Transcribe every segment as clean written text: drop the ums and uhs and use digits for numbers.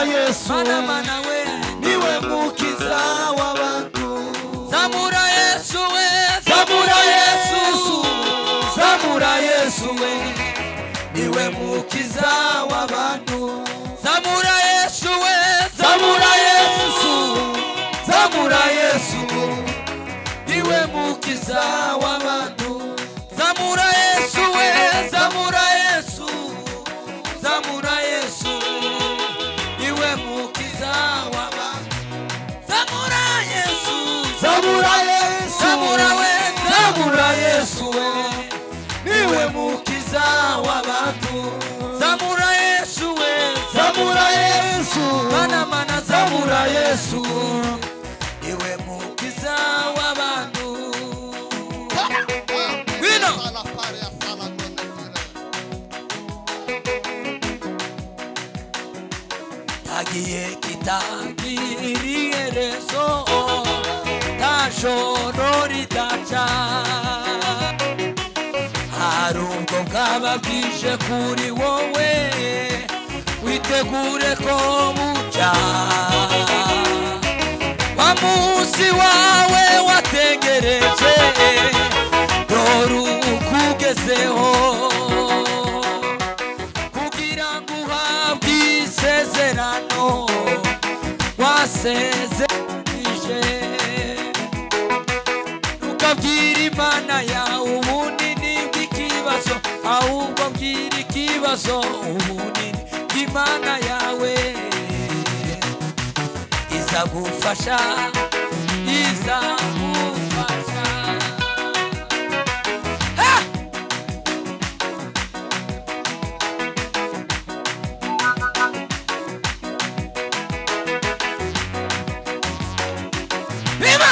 Zamura Yesu. Mana, mana we. Niwe mukiza w'abantu. Zamura Yesu we. Zamura Yesu, zamura Yesu we, niwe mukiza w'abantu. Zamura Yesu we. Zamura Yesu, zamura Yesu, niwe mukiza w'abantu. Zamura Yesu we. Zamura Yesu, zamura Yesu, niwe mukiza w'abantu. Zamura Yesu. Zamura Yesu. Zamura we. Zamura Yesu we, niwe mukiza w'abantu. Zamura Yesu we. Zamura Yesu. Mana, mana. Zamura Yesu. Niwe mukiza w'abantu. Wino. Sala pare a sala konekire. Tagiye kitagira iherezo, nta joro ridaca. Hari ubwo bwaba bwije kuri wowe, witegure ko bucya. Wa munsi wawe wategereje, dore ukugezeho, kugira ngo uhabwe isezerano wasezeranije. Ukabwira Imana yawe ubunini bw'ikibazo, ahubwo bwira ikibazo ubunini bw'Imana yawe. Izagufasha, izagufasha. Ha! Bima!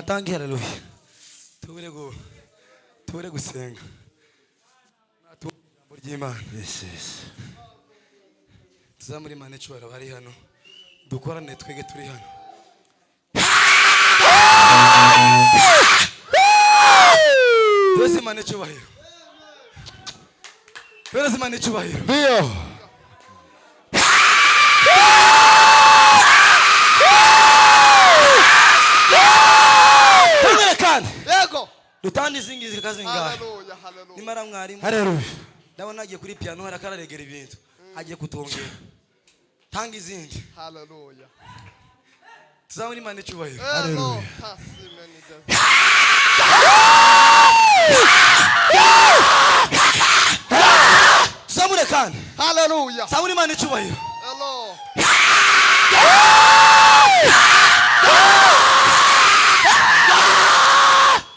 Katangi, haleluya. Tubure gusenga. Natubure ijambo ry'Imana. Yes. Tuzamure Imana icyubahiro bari hano. Dukorane twege turi hano. Twese Imana icyubahiro. Twese Imana icyubahiro. Ndio. Twongere kandi. Yego. Dutande izingizi kazingahe. Haleluya, haleluya. Nimara mwarimu. Haleluya. Ndabona agiye kuri piano arakararegera ibintu. Agiye kutongera. Tanga izindi. Haleluya. Tuzamure Imana icyubahiro. Haleluya. Tasimeni de. Tuzamure kandi. Haleluya. Tuzamure Imana icyubahiro. Hello.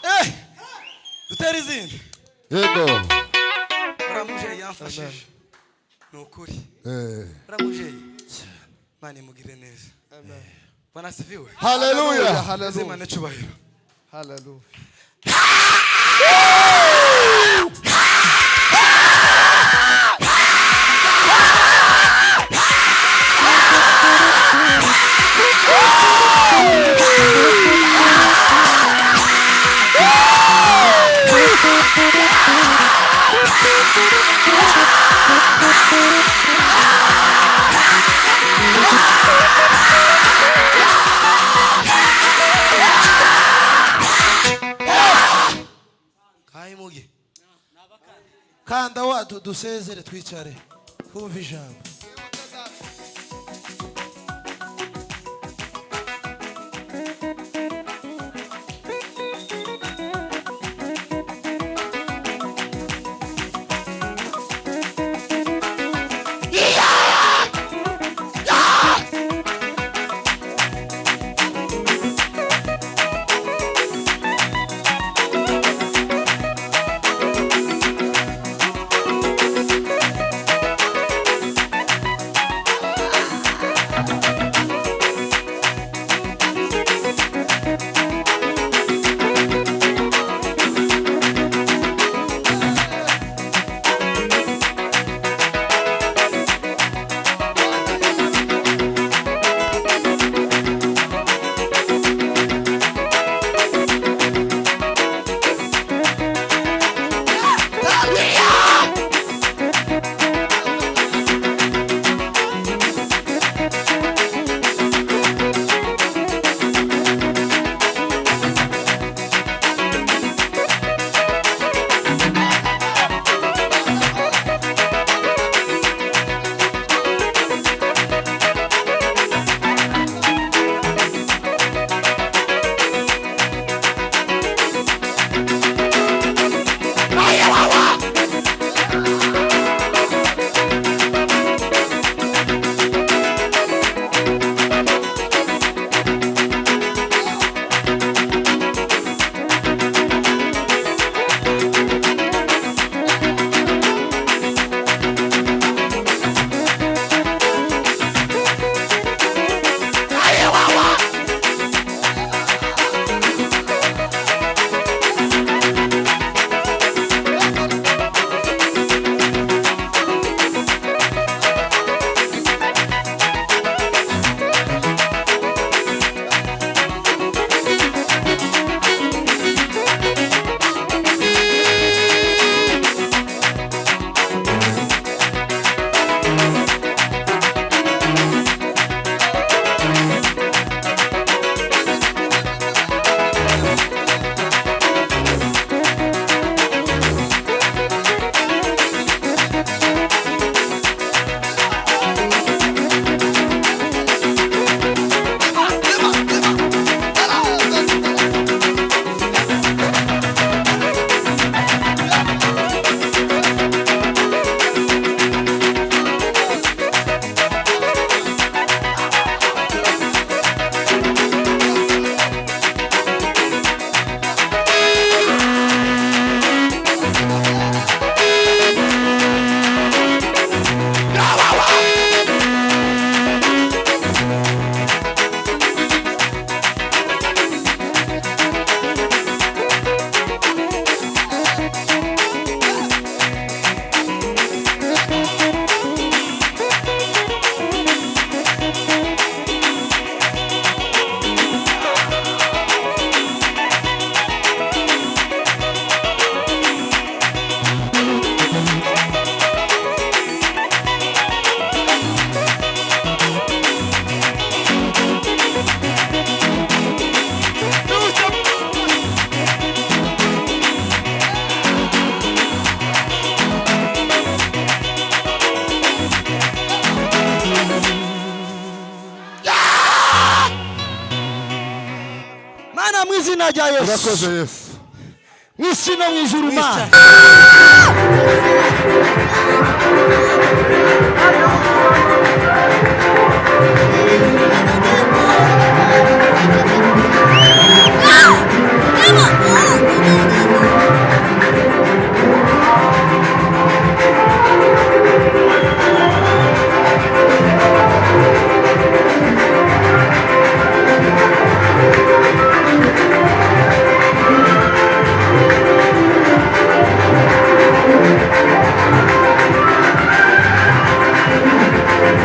Eh! Dutere izindi. Yego. Uriya mubyeyi yamfashije. Ni ukuri. Eh. Uriya mubyeyi. Imana imugirire neza. Amen. Bwana asifiwe. Haleluya. Tuze Haleluya. Imana icyubahiro. Haleluya. Kayi mugi. Kanda wa dusezere twicare. Twumve ijambo. Tuzamure Izina rya Yesu. Urakoze Yesu. Mu isi no mu ijuru Mana.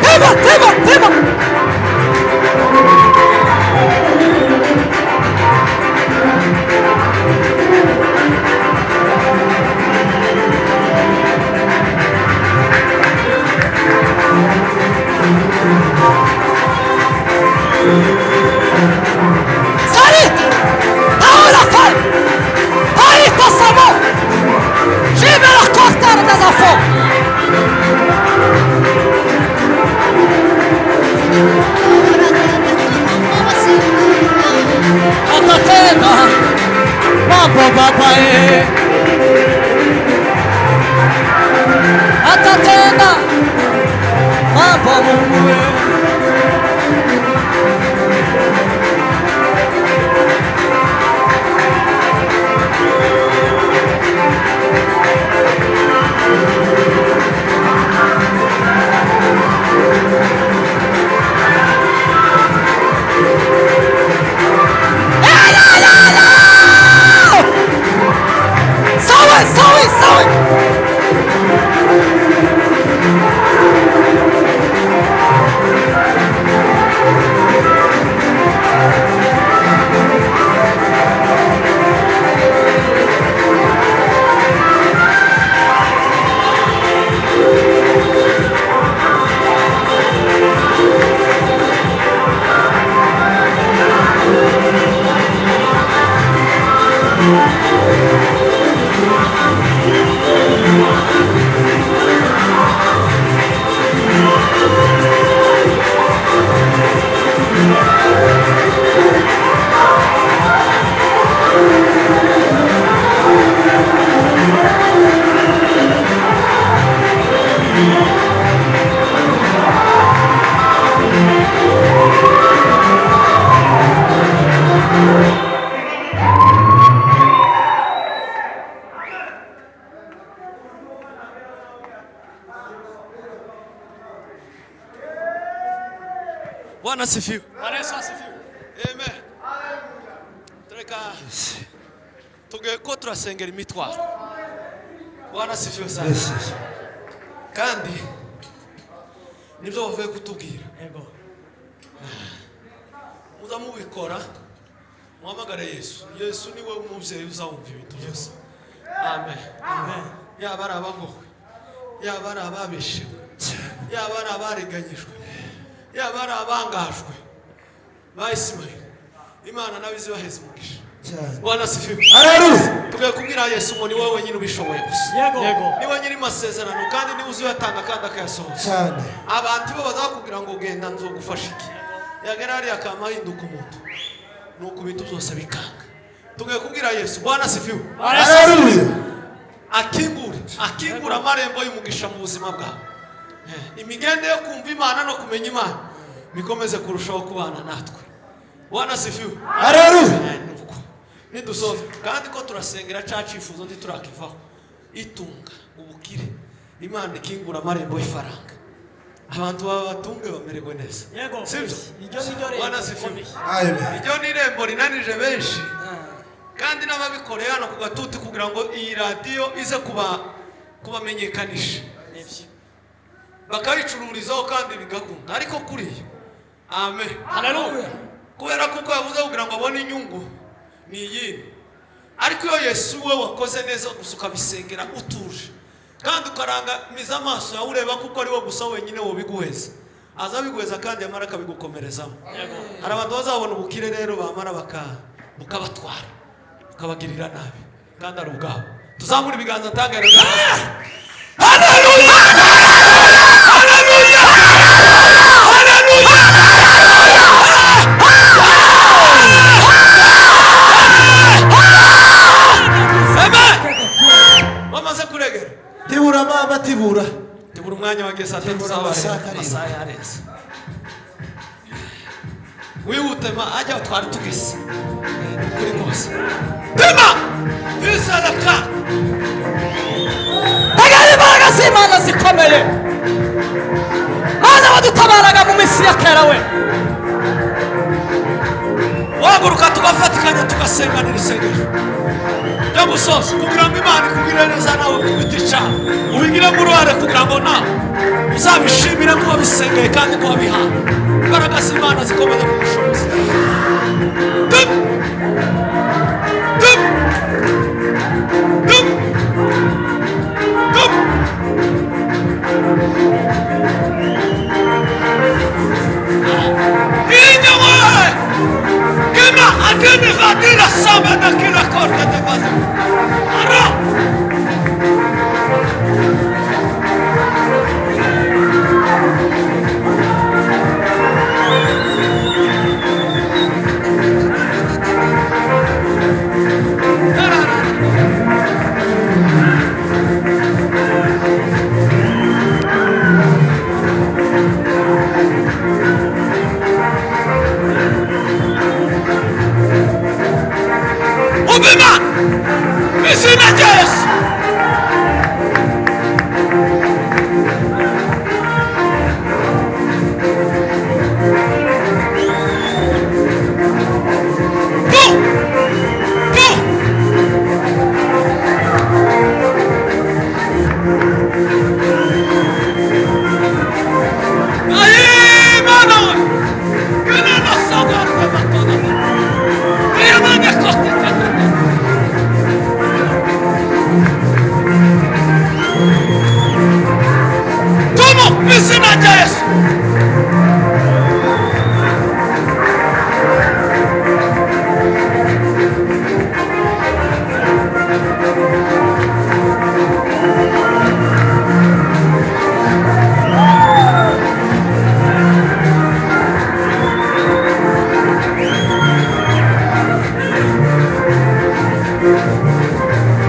Tema, tema, tema. Salite! Paola fai! Paita samo! Jimela cortare da zafo! Atatena! Mambo babae! Atatena! Mambo mumue! Sawe, sawe, sawe! Bwana asifiwe. Bwana Yesu asifiwe. Amen. Tureka tugiye ko turasengera imitwaro. Bwana asifiwe sana. Kandi nibyo bavuye kutubwira. Yego. Muza mubikora muhamagare Yesu. Yesu niwe umubyeyi uzawumva ibintu byose. Amen. Amen. Yaba ari abagowe, yaba ari ababeshewe, yaba ari abariganyijwe, yaba ari abangajwe ba Isimayeli, Imana nawe izibaheza umugisha. Bwana asifiwe. Haleluya. Tugiye kubwira Yesu ngo ni wowe wenyine ubishoboye gusa. Yego. Yego. Niwe nyiri amasezerano kandi niwe uzuyatanga kandi akayasohoza. Cyane. Abantu bo bazakubwira ngo genda nzogufasha iki, yagera hariya akama ahinduka umuntu, nuko ibintu byose bikanga. Tugiye kubwira Yesu. Bwana asifiwe. Haleluya. Akingure, akingura amarembo y'umugisha mu buzima bwawe. Imigende yo kumva Imana no kumenya Imana bikomeze kurushaho kubana natwe. Bwana asifiwe. Haleluya. Nuko nidusoza kandi ko turasengera ca cifuzo ntiturakivaho, itunga ubukire, Imana ikingura amarembo y'ifaranga, abantu baba batunge bamererwe neza. Yego. Sibyo? Iryo ni ryo Bwana rembo asifiwe. rikomeye. Amen. Iryo ni irembo rinanije benshi kandi n'ababikoreye hano ku gatuti kugira ngo iyi radiyo ize kubamenyekanisha, Nibyo. bakayicururizaho kandi bigakunda, ariko kuriya amen. Haleluya. Kubera kuko yavuze kugira ngo abone inyungu ni iyindi, ariko iyo Yesu we wakoze neza gusa ukabisengera utuje kandi ukarangamiza amaso yawe ureba kuko ari we gusa wenyine wobiguheza, azabiguheza kandi yamara akabigukomerezamo. Yego. Hari abantu bazabona ubukire rero bamara bukabatwara bukabagirira nabi kandi ari ubwabo. Tuzamure ibiganza ntangare. Haleluya! Haleluya! Haleluya! Tibura. Tibura umwanya wageze saa 3 Tibura amasaha z'abarenze karindwi. amasaha yarenze. Wihute ma ajya aho twari tugeze. Kuri kose. Tema! Izaraka! Tagara imbaraga z'Imana zikomeye. Mana wadutabaraga mu minsi ya kera we. Wahaguruka tugafatikanya tugasenganira isengesho ryo gusoza kugira ngo Imana ikugirire neza nawe ku giti cyawe ubigiremo uruhare kugira ngo nawe uzabishimire ko wabisengeye kandi ko wabihawe. Imbaraga z'Imana zikomeza kugushoboza. Tum! Tum! Tum! Tum! Inyuma! Kema adene vadira samba da kila korte te vaze. Ara! Ubima! Izina rya Yesu! Bu! Bu! Ay, Mana we! Gena nasaga rw'amatona. Iyamane kote kote. Tumu mu izina rya Yesu!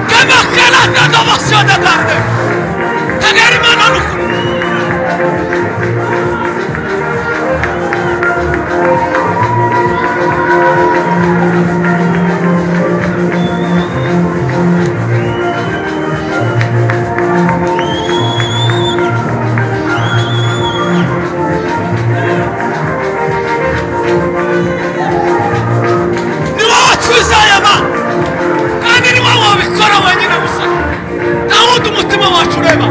Kema kela na de garde. Kageri mana nukuri. Ni wowe twizeye ma kandi ni wowe wabikora wenyine gusa. Nta wundi umutima wacu ureba.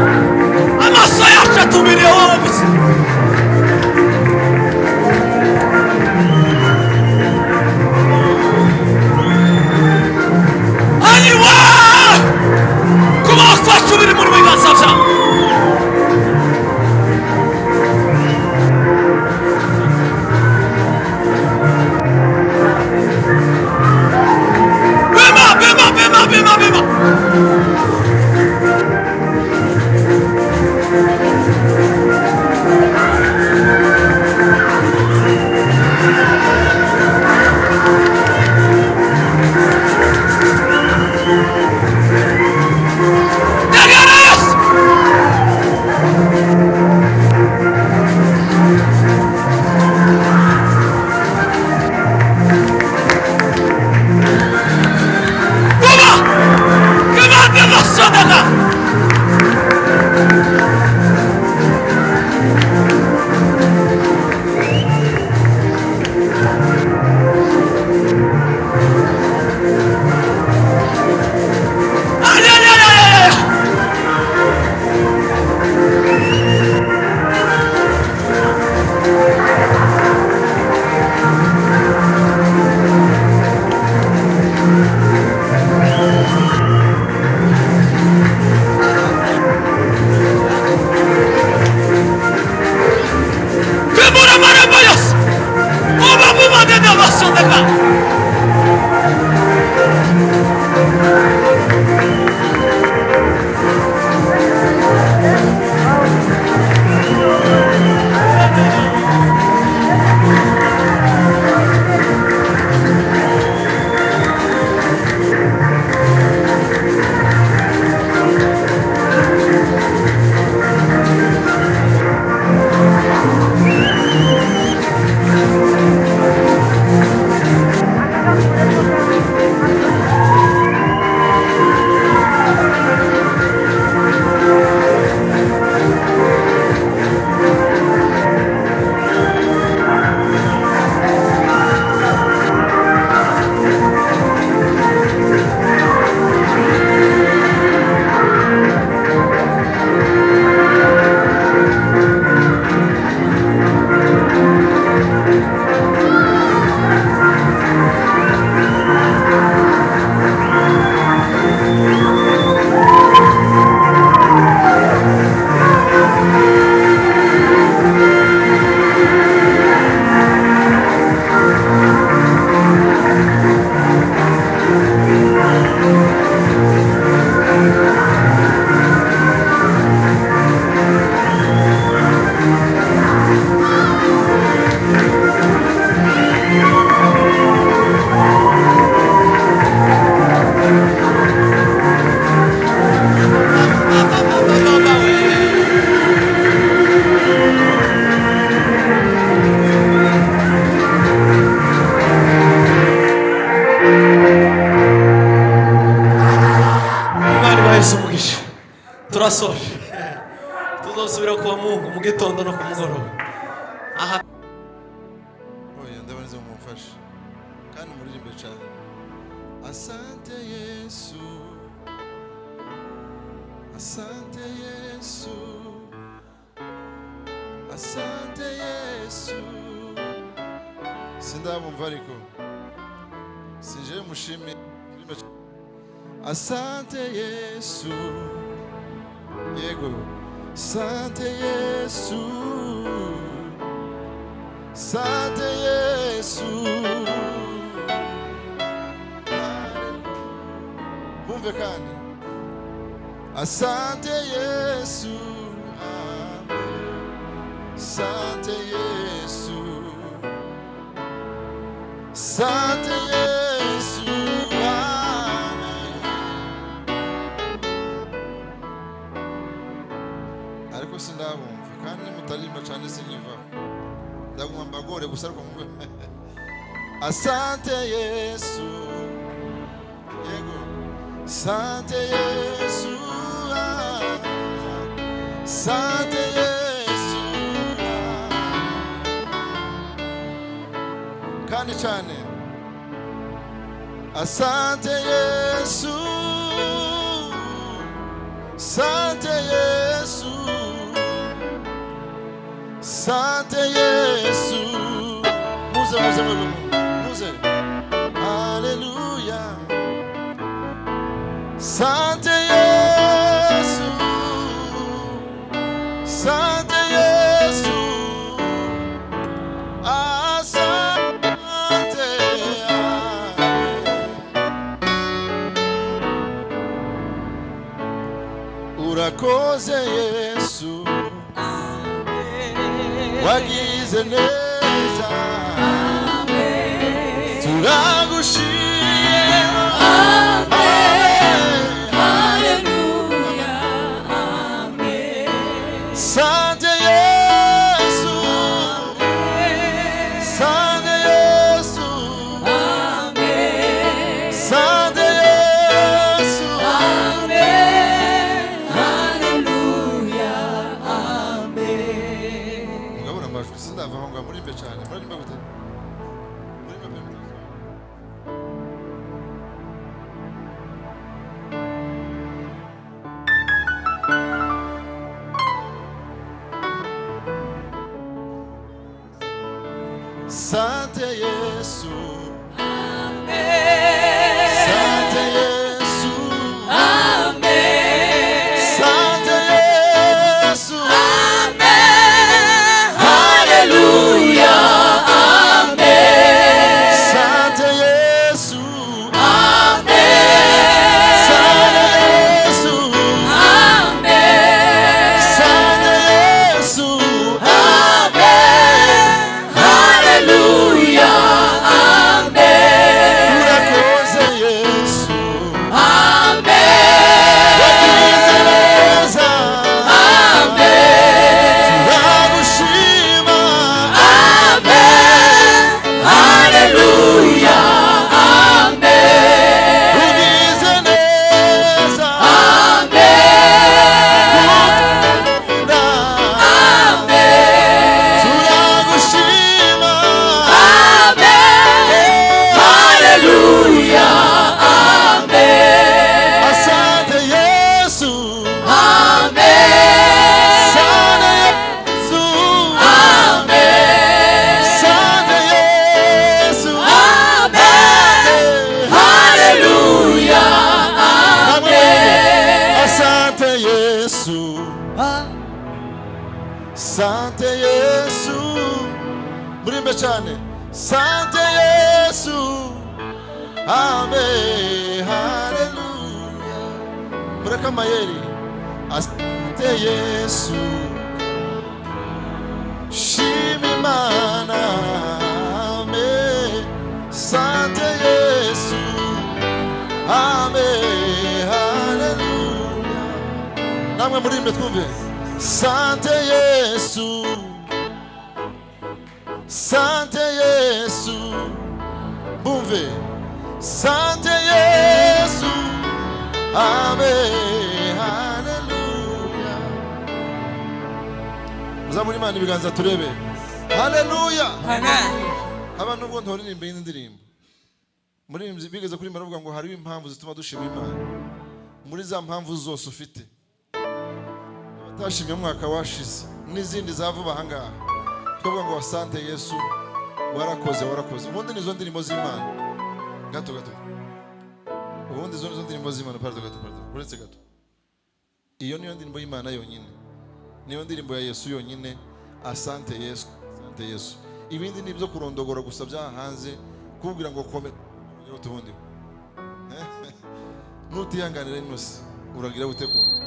Turasoje, tuzosubira kuwa Mungu mu gitondo no ku mugoroba. Aha. Oya, ndabona mumfashe kandi muririmbe cyane. Asante Yesu, asante Yesu, asante Yesu. Sindabumva ariko sinje mushime. Asante Yesu, yego, asante Yesu, asante Yesu. Bumve kandi. Asante Yesu, amen. Asante Yesu, asante Yesu, amen. Ariko sindabumva kandi mutaririmba cyane sinyiva, ndaguma mbagore gusa, ariko mwumve. Asante Yesu, yego, asante Yesu, ah, asante Yesu, ah. Kandi cyane. Asante Yesu, asante Yesu, asante Yesu. Muze, muze, muze, muze. Haleluya. Asante Yesu, asante Yesu, asante. Urakoze Yesu, wagize neza, turagushima. Haleluya, amen. Asante Yesu, asante Yesu, Amen. asante Yesu. Amen. Haleluya, amen. Mugabura amajwi, sindava aho ngaho. Murimbe cyane, muririmbe gute? Murimbe pe. Sante Yesu, Sante Yesu, Amen. Sante Yesu. Amen. Haleluya, amen. Sante Yesu, Amen. Sante Yesu, Amen. Sante Yesu. Amen. Haleluya, amen. Urakoze Yesu, Amen. wagize neza, Amen. turagushima. Amen. Haleluya, amen. Ugize neza, Amen. Amen. turagushima. Amen. Haleluya, amen. Asante Yesu, Amen. asante Yesu, Amen. asante Yesu. Amen. Haleluya, amen. Asante Yesu, Sante Yesu, murimbe cyane. Sante Yesu, amen, haleluya. Mureke amayeri. Asante Yesu, shima Imana, amen. Sante Yesu, amen, haleluya. Namwe murimbe twumve. Sante Yesu, Sante Yesu, bumve. Sante Yesu, amen, haleluya. Muzamure Imana ibiganza turebe. Haleluya. Amen. Haba nubwo ntoririmba iyi ndirimbo, muririmbyi bigeze kuri baravuga ngo hariho impamvu zituma dushima Imana. Muri za mpamvu zose ufite, abatashimye umwaka washize n'izindi za vuba aha ngaha, twavuga ngo asante Yesu, warakoze, warakoze. Ubundi nizo ndirimbo z'Imana. Gato gato, ubundi izo nizo ndirimbo z'Imana. Pardon gato, pardon, uretse gato. Iyo niyo ndirimbo y'Imana yonyine, niyo ndirimbo ya Yesu yonyine. Asante Yesu, asante Yesu. Ibindi ni ibyo kurondogora gusa byaha hanze, kubwira ngo komera utubundi. Nutihanganira ino si uragira gute kundi?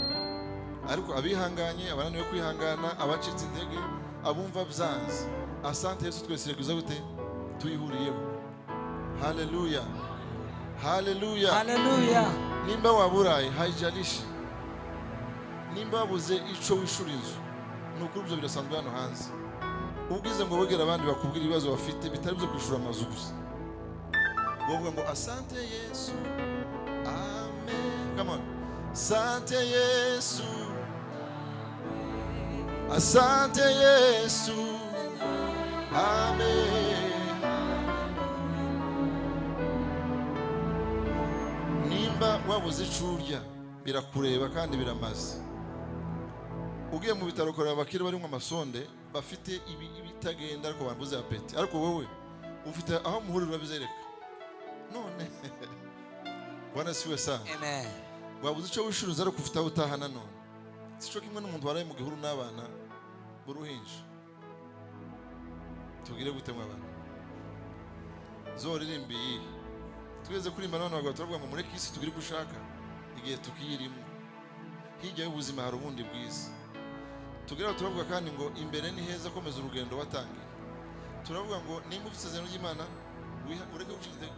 Ariko abihanganye, abananiwe kwihangana, abacitse intege, abumva byanze, asante Yesu twese iraguza gute tuyihuriyeho. Haleluya, haleluya. Haleluya. Nimba waburaye haijalishi, nimba wabuze ico wishura inzu, ni ukuri ibyo birasanzwe hano hanze. Ubwize ngo wegere abandi bakubwira ibibazo bafite bitari byo kwishura amazu gusa, bavuga ngo asante Yesu, amen. Come on. Asante Yesu, asante Yesu, amen. Nimba wabuze ico urya birakureba kandi biramaze. Ugiye mu bitaro kureba abakire barimo amasonde bafite ibitagenda ariko bambuze apeti, ariko wowe ufite aho muhurira urabizereka. None Bwana siwe sana. Amen. Wabuze icyo wishuruza ariko ufite aho utaha nanone. Sico kimwe n'umuntu waraye mu gihuru n'abana b'uruhinja. Tubwire gute mwabana? Zoririmba iyi. Tweze kurimba none bagabo turavuga ngo mureke isi tugire gushaka igihe tukiyirimo. Hirya y'ubuzima hari ubundi bwiza. Tugera turavuga kandi ngo imbere ni heza, komeza urugendo watangiye. Turavuga ngo nimba ufite isezerano ry'Imana ureke gucika intege.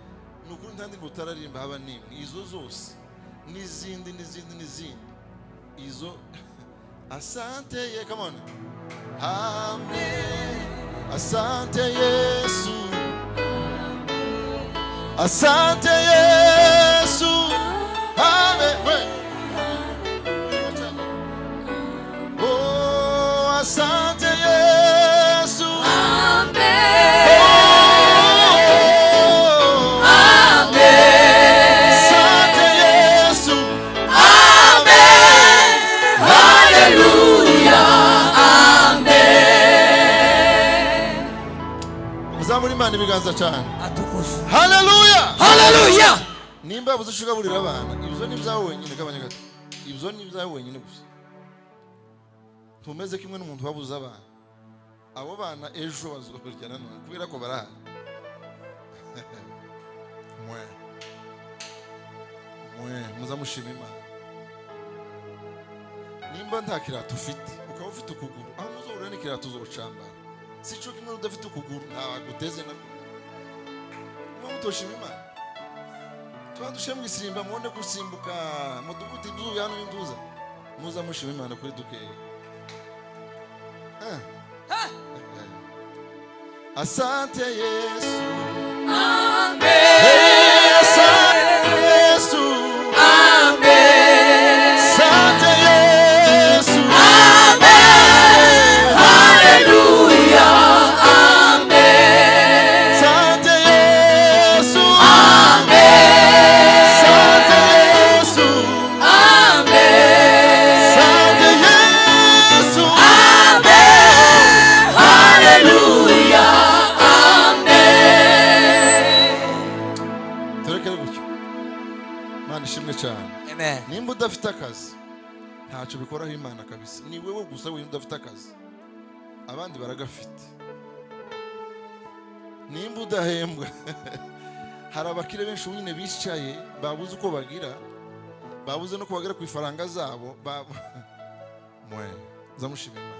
Ni ukuri nta ndirimbo utararimba haba n'imwe. Izo zose n'izindi n'izindi n'izindi, izo asante ye, come on, amen. Asante Yesu, asante Yesu, amen. Oh, asante Yesu, amen. Oh, amen. Asante Yesu, amen. Haleluya. Amen. Muzamure Imana ibiganza cyane. Atukuzwe. Haleluya. Haleluya. Nimba wabuze icyo ugaburira abana, ibyo ni ibyawe wenyine. Gabanya gato, ibyo ni ibyawe wenyine gusa. Ntumeze kimwe n'umuntu wabuze abana. Abo bana ejo bazorya nanone kubera ko barahari. Mwe mwe muzamushima Imana. Nimba nta kirato ufite ukaba ufite ukuguru, aho muzohurira n'ikirato uzocambara. Si cyo kimwe udafite ukuguru ntaguteze nako. Mwe mutoshima Imana. Tuba dushe mu gisimba mubone gusimbuka muduguti inzu hano y'induza. Muza mushima Imana kuri dukeya. Asante Yesu, Amen. asante Yesu, Amen. asante Yesu, Amen. Haleluya. Amen. asante Yesu, Amen. asante Yesu, Amen. asante Yesu. Amen. Haleluya. Amen. Turekere gutyo. Imana ishimwe cyane. Amen. Nimba udafite akazi ntacyo bikoraho Imana kabisa. Ni wewe gusa wenyine udafite akazi, abandi baragafite. Nimba udahembwa, hari abakire benshi ubu nyine bicaye babuze uko bagira, babuze no kubagera ku ifaranga zabo. Mwe zamushima Imana.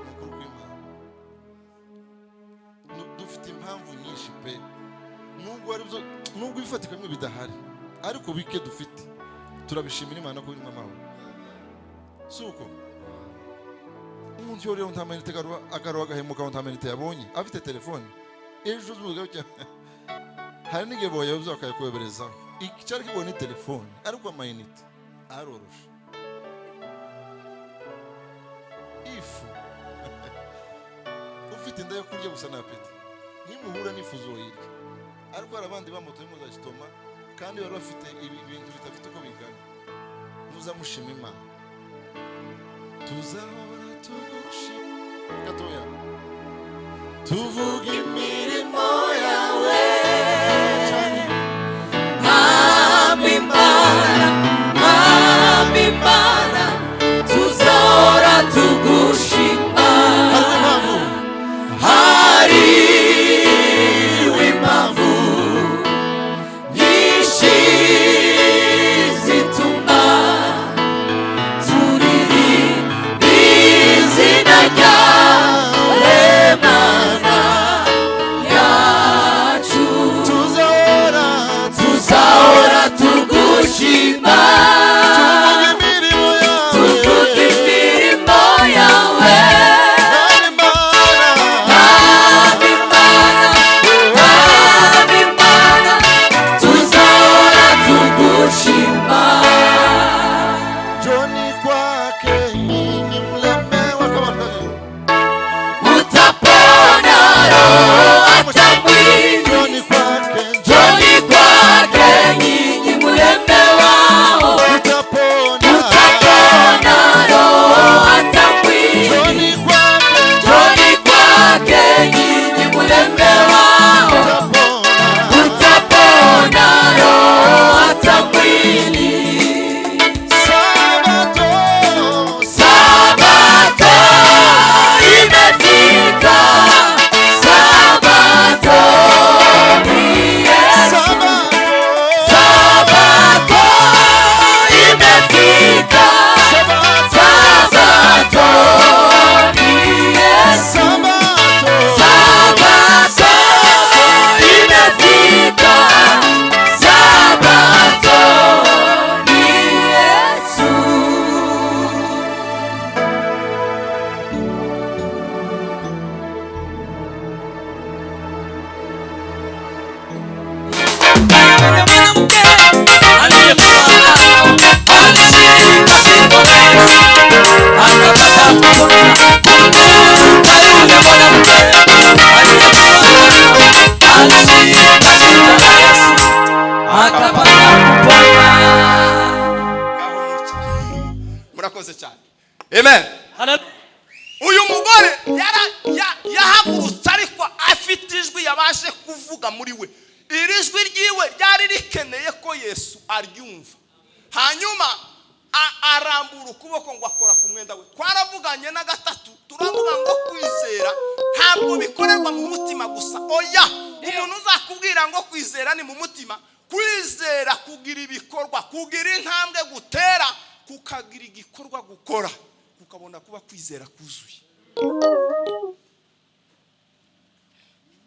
Ni ukuri kw'Imana. Dufite impamvu nyinshi pe, nubwo ari byo, nubwo ibifatika bimwe bidahari, ariko bike dufite turabishimira Imana ko birimo amahoro. Si uko umuntu yoriye nta mayinite agaruha agahemuka nta mayinite yabonye afite telefone ejo zuga hari n'igihe boyoza bakayakoherezaho. Icyari kigoye ni telefone, ariko amayinite aroroshe. Ifu Mfite inda yo kurya gusa na appétit, nimuhura nifuza uwo hirya. Ariko hari abandi bamutoye muzakitoma, kandi bari bafite ibi bintu bidafite uko bingana. Muzamushima Imana, tuzahora tugushima. Gatoya tuvuga imirimo yawe cyane. Mwami Imana, Mwami Imana, tuzahora tugushima. Hariho impamvu. Hariho impamvu nyinshi zituma turirimba izina ryawe, Mana yacu. Tuzahora. Tuzahora tugushima. Tuvuga imirimo yawe. Tuvuga imirimo yawe. Mwami Imana. Mwami Imana, Mwami Imana, tuzahora tugushima. Njoni kwake nyinyi mlemewa kama mtoto. Utapona roho hata mwili. Njoni kwake, Njoni kwake nyinyi mlemewao, utapona. utapona roho hata mwili. Njoni kwake, Njoni kwake nyinyi mlemewao, utapona. utapona roho hata mwili. Sabato, Sabato imefika, Sabato ni Yesu. Sabato, Sabato imefika, Sabato ni Yesu. Sabato, Sabato imefika, Sabato ni Yesu. Ngaho mwicare. Murakoze cyane, amen. Uyu mugore yahagurutse ariko afite ijwi yabashe kuvuga muri we. Iri jwi ryiwe ryari rikeneye ko Yesu aryumva. Hanyuma arambura ukuboko ngo akora ku mwenda we. Twaravuganye na gatatu, turavuga ngo kwizera ntabwo bikorerwa mu mutima gusa. Oya, umuntu uzakubwira ngo kwizera ni mu mutima, kwizera kugira ibikorwa, kugira intambwe gutera, kukagira igikorwa gukora, kukabona kuba kwizera kuzuye.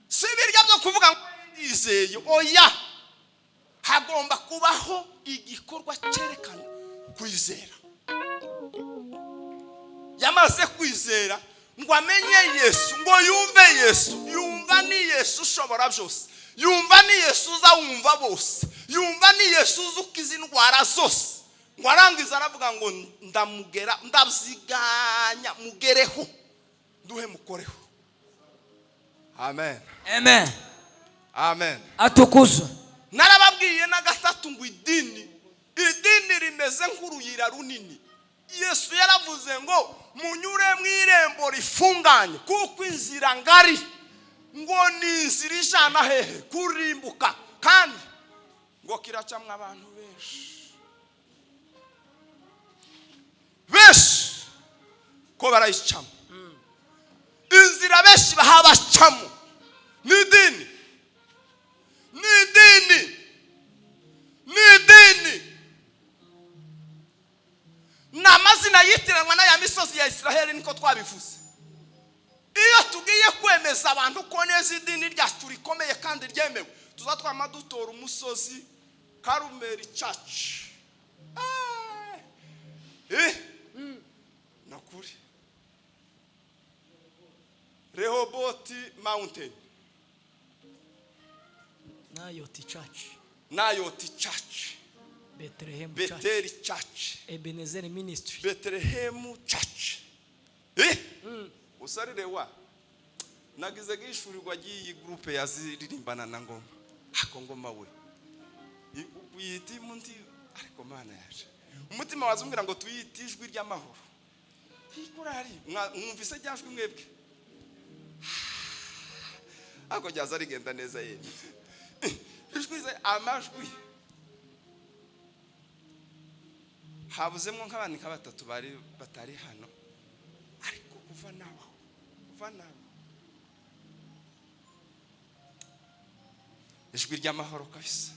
Si ibiryo byo kuvuga ngo ndizeye, oya, hagomba kubaho igikorwa cyerekana kwizera. Yamaze kwizera ngo amenye Yesu, ngo yumve Yesu, yumva ni Yesu ushobora byose, yumva ni Yesu uza wumva bose, yumva ni Yesu uza ukiza indwara zose. Ngo arangiza aravuga ngo ndamugera, ndabyiganya mugereho, nduhe mukoreho. Amen. Amen. Amen. Atukuzwe. Narababwiye na gatatu ngo idini rimeze nk'uruyira runini. Yesu yaravuze ngo munyure mu irembo rifunganye, kuko inzira ngari ngo ni inzira ijana hehe? Kurimbuka, kandi ngo kiracamwo abantu benshi benshi ko barayicamo. Inzira benshi bahabacamo ni idini, ni idini, ni idini, ni amazina yitiranwa n'aya misozi ya Israheli. Niko twabivuze. Iyo tugiye kwemeza abantu ko neza idini ryacu rikomeye kandi ryemewe, tuzatwama dutora umusozi Karumeli Church. Nakuri Rehoboti Mountain. Nayoti Church. Nayoti Church. Bethlehem Church. Beteli Church. Ebenezer Ministry. Bethlehem Church. Usarire wa Nagize gishurirwa ry'iyi groupe yaziririmbana na ngoma. Ako ngoma we uyita imundi, ariko Mana yaje umutima wazumbwira ngo tuyite ijwi ry'amahoro. Ikorari mwumvise ryajwi mwebwe, ako ryaza rigenda neza yemwe. Ijwi ze amajwi habuzemo nk'abantu nka batatu bari batari hano, ariko kuva nawe ijwi ry'amahoro kabisa.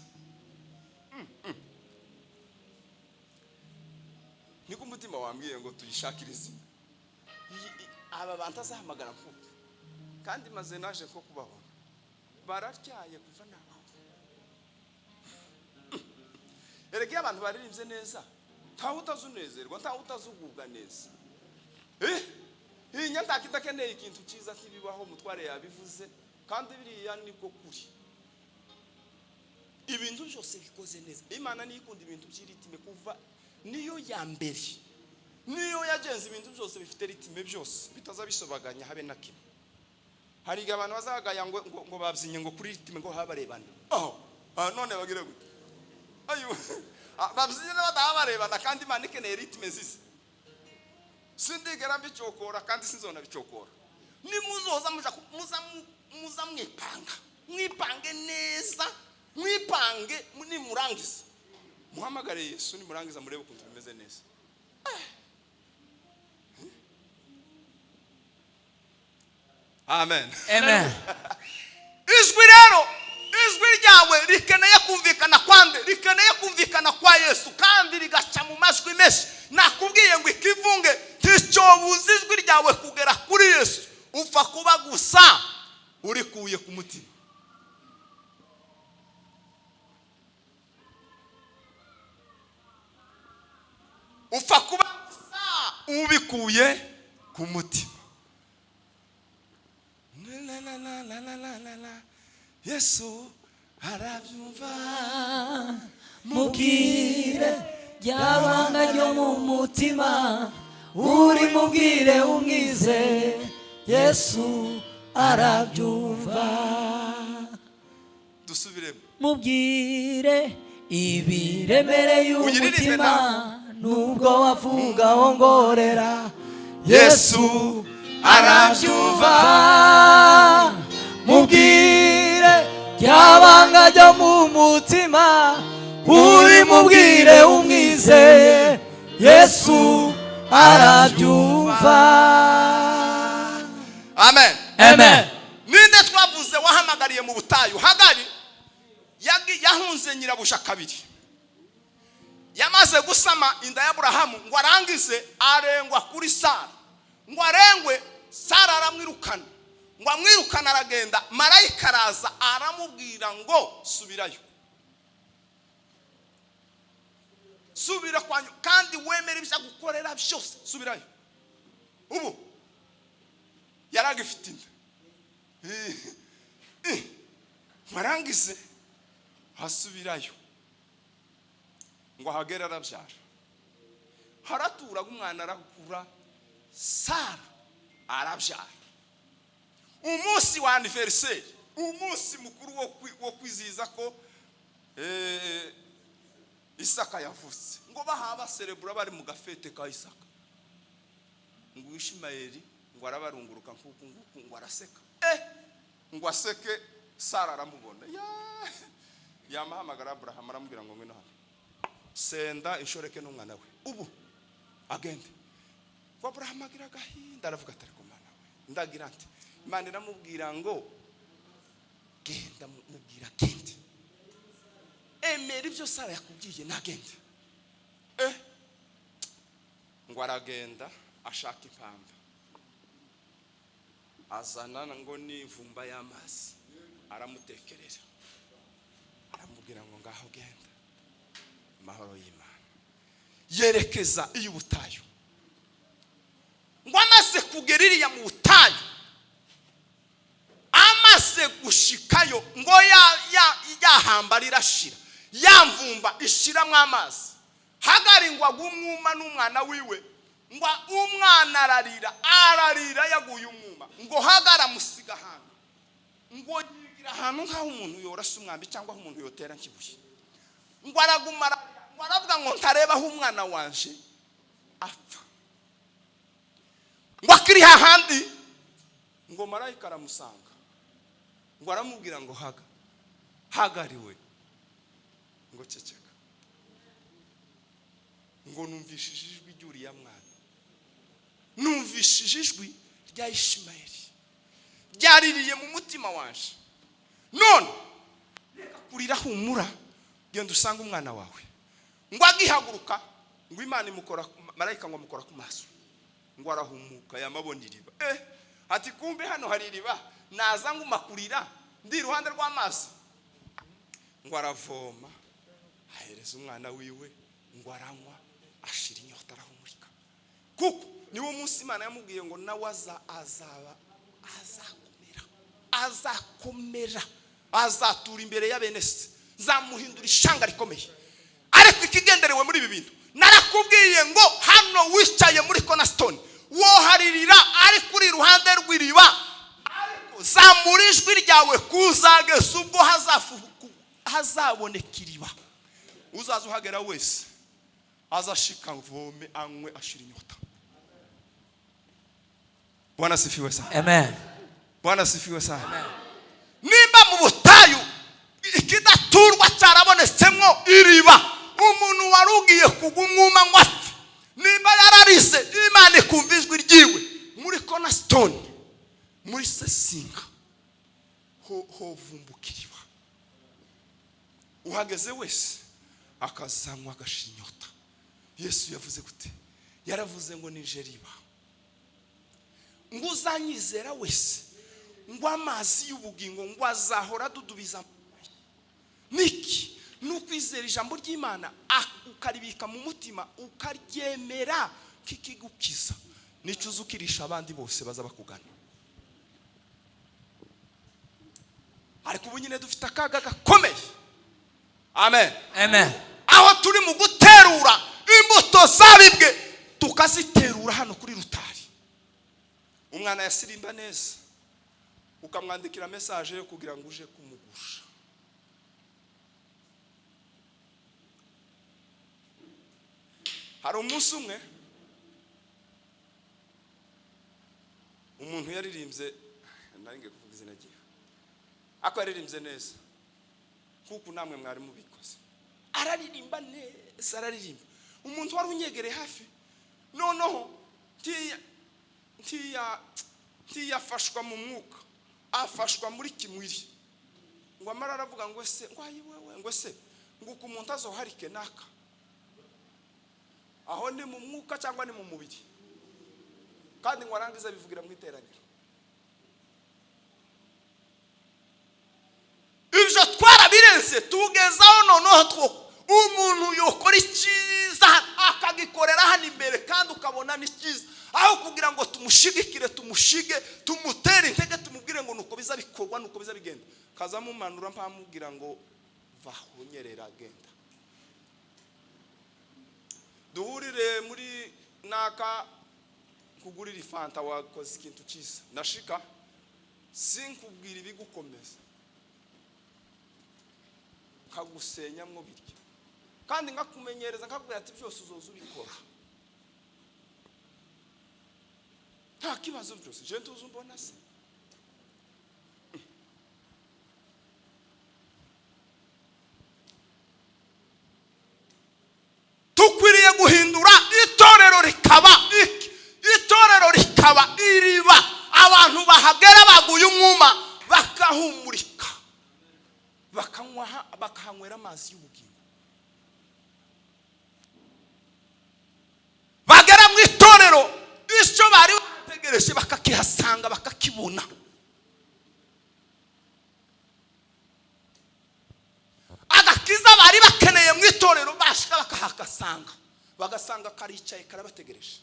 Niko umutima wambwiye ngo tuyishakire izina. Aba bantu azahamagara mvuga, kandi maze naje ko kubabona bararyaye kuva nawe. Erega iyo abantu baririmbye neza ntawe utazunezerwa, ntawe utazugubwa neza. Iyi nyandaka idakeneye ikintu cyiza ntibibaho, mutware yabivuze, kandi biriya nibwo kuri. Ibintu byose bikoze neza, Imana niyo ikunda ibintu by'iritime kuva niyo ya mbere, niyo yagenze ibintu byose bifite ritime, byose bitaza bisobaganya habe na kimwe. Hari igihe abantu bazagaya ngo babyinye ngo kuri ritime ngo habarebana. Oh, none bagire gute? Ayo babyinye badahabarebana, kandi Imana ikeneye ritime nziza. Sindigera mbicokora kandi sinzona bicokora. Nimuzoza muja muza mwipanga, mwipange neza, mwipange nimurangiza muhamagare Yesu, nimurangiza murebe ukuntu bimeze neza. Amen. Amen. Ijwi rero, ijwi ryawe rikeneye kumvikana kwande, rikeneye kumvikana kwa Yesu, kandi rigaca mu majwi menshi. Nakubwiye ngo ikivunge nticyobuza ijwi ryawe kugera kuri Yesu, upfa kuba gusa urikuye ku mutima. Upfa kuba gusa ubikuye ku mutima. La la la la la la la la. Yesu arabyumva, mubwire ryabanga ryo mu mutima, uri mubwire umwize, Yesu arabyumva. Dusubiremo. Mubwire ibiremereye Uyiririmbe umutima, nawe. nubwo wavuga wongorera, Yesu arabyumva. Mubwire ryabanga ryo mu mutima, uri mubwire umwizeye, Yesu arabyumva. Amen. Amen. Ninde twavuze wahamagariye mu butayu? Hagari yahunze nyirabuja kabiri. Yamaze gusama inda ya Aburahamu ngo arangize arengwa kuri Sara. Ngo arengwe, Sara aramwirukana. Ngo amwirukana aragenda, marayika araza aramubwira ngo subirayo. Subira kwanyu kandi wemere ibyo agukorera byose, subirayo. Ubu yaragifite inda. Marangize hasubirayo. Ngo ahagere arabyara. Haratura umwana arakura, Sara arabyara. Umunsi wa anniversaire, umunsi mukuru wo kwizihiza ko Isaka yavutse. Ngo bahaba celebra bari mu gafete ka Isaka. Ngo Ishimayeli ngo arabarunguruka nkuku nguku, ngo araseka. Ngo aseke, Sara aramubona. Yamahamagara Abraham aramubwira ngo ngwino hano. Senda inshoreke n'umwana we. Ubu agende. Ngo Abraham agira agahinda aravuga ati ariko Mana we, ndagira nti. Imana iramubwira ngo genda, mubwira agende. Emera ibyo Sara yakubwiye nagende. Ngo aragenda ashaka impamba. Azana ngo n'imvumba y'amazi aramutekerera. Aramubwira ngo ngaho genda. Amahoro y'Imana. Yerekeza iy'ubutayu. Ngo amaze kugera iriya mu butayu, amaze gushikayo ngo yahamba rirashira, ya mvumba ishiramo amazi. Hagari ngo agumwuma n'umwana wiwe Ngo umwana ararira, ararira yaguye umwuma. Ngo Hagara amusiga ahantu, ngo yigira ahantu nk'aho umuntu yorasa umwambi cyangwa aho umuntu yotera nk'ibuye. Ngo araguma ararira, ngo aravuga ngo ntareba aho umwana wanje apfa. Ngo akiri hahandi, ngo marayika aramusanga, ngo aramubwira ngo Haga, Hagariwe, ngo ceceka, ngo numvishije ijwi ry'uriya mwana, numvishije ijwi rya Ishimayeli ryaririye mu mutima wanje, none reka kurira, humura, genda usange umwana wawe. Ngo agihaguruka, ngo Imana imukora, marayika ngo amukora ku maso, ngo arahumuka, yamabona iriba. Ati kumbe hano hari iriba, naza nguma kurira ndi iruhande rw'amazi. Ngo aravoma, ahereza umwana wiwe, ngo aranywa, ashira inyota, arahumurika. Kuko niwo munsi Imana yamubwiye ngo nawe azaba azakomera, azakomera, azatura imbere ya bene se, nzamuhindura ishanga rikomeye. Ariko ikigenderewe muri ibi bintu, narakubwiye ngo hano wicaye muri Cornerstone woharirira ariko uri iruhande rw'iriba, ariko zamura ijwi ryawe kuzageza ubwo hazaboneka iriba. Uzaza uhagera wese azashika mvome, anywe, ashira inyota. Bwana sifiwe sana. Amen. Bwana sifiwe sana. Nimba mu butayu ikidaturwa cyarabonetsemo iriba, umuntu wari ugiye kugwa umwuma ngo apfe, nimba yararize Imana ikumva ijwi ryiwe, muri Cornerstone, muri Sesinga hovumbuka iriba, uhageze wese akazanywa agashira inyota. Yesu yavuze gute? Yaravuze ngo nije riba, ngo uzanyizera wese ngo amazi y'ubugingo ngo azahora adudubiza. Niki? Ni ukwizera ijambo ry'Imana, ukaribika mu mutima, ukaryemera kikigukiza. Nicyo uza ukirisha abandi bose baza bakugana. Ariko ubu nyine dufite akaga gakomeye. Amen. Amen. Aho turi mu guterura imbuto zabibwe, tukaziterura hano kuri rutari. Umwana yasirimba neza, ukamwandikira message yo kugira ngo uje kumugusha. Hari umunsi umwe umuntu yaririmbye, nari ngiye kuvuga izina rye, ariko yaririmbye neza kuko namwe mwari mubikoze. Araririmba neza, araririmba. Umuntu wari unyegereye hafi noneho ntiyafashwa mu mwuka, afashwa muri kimwiri. Ngo amara aravuga ngo se, ngo ayi wewe, ngo se, ngo uko umuntu azoharike naka. Aho ni mu mwuka cyangwa ni mu mubiri? Kandi ngo arangize bivugira mu iteraniro. Ibyo twarabirenze, tugezaho noneho two umuntu yokora icyiza akagikorera hano imbere kandi ukabona ni cyiza, aho kugira ngo tumushigikire, tumushige, tumutere intege, tumubwire ngo nuko biza bikorwa, nuko biza bigenda, kazamumanura mpamubwira ngo vahonyerera genda. Duhurire muri naka kugurira ifanta, wakoze ikintu cyiza, nashika sinkubwira ibigukomeza, nkagusenyamwo birya, kandi ngakumenyereza, nkakubwira ati byose uzoza ubikora nta kibazo, byose je ntuzi umbona se. Tukwiriye guhindura itorero rikaba iki, itorero rikaba iriba, abantu bahagera baguye umwuma bakahumurika, bakanywa, bakahanywera amazi y'ubugingo. Bagera mu itorero icyo bari bategereje bakakihasanga, bakakibona. Agakiza bari bakeneye mu itorero bashika bakahakasanga, bagasanga karicaye karabategereje.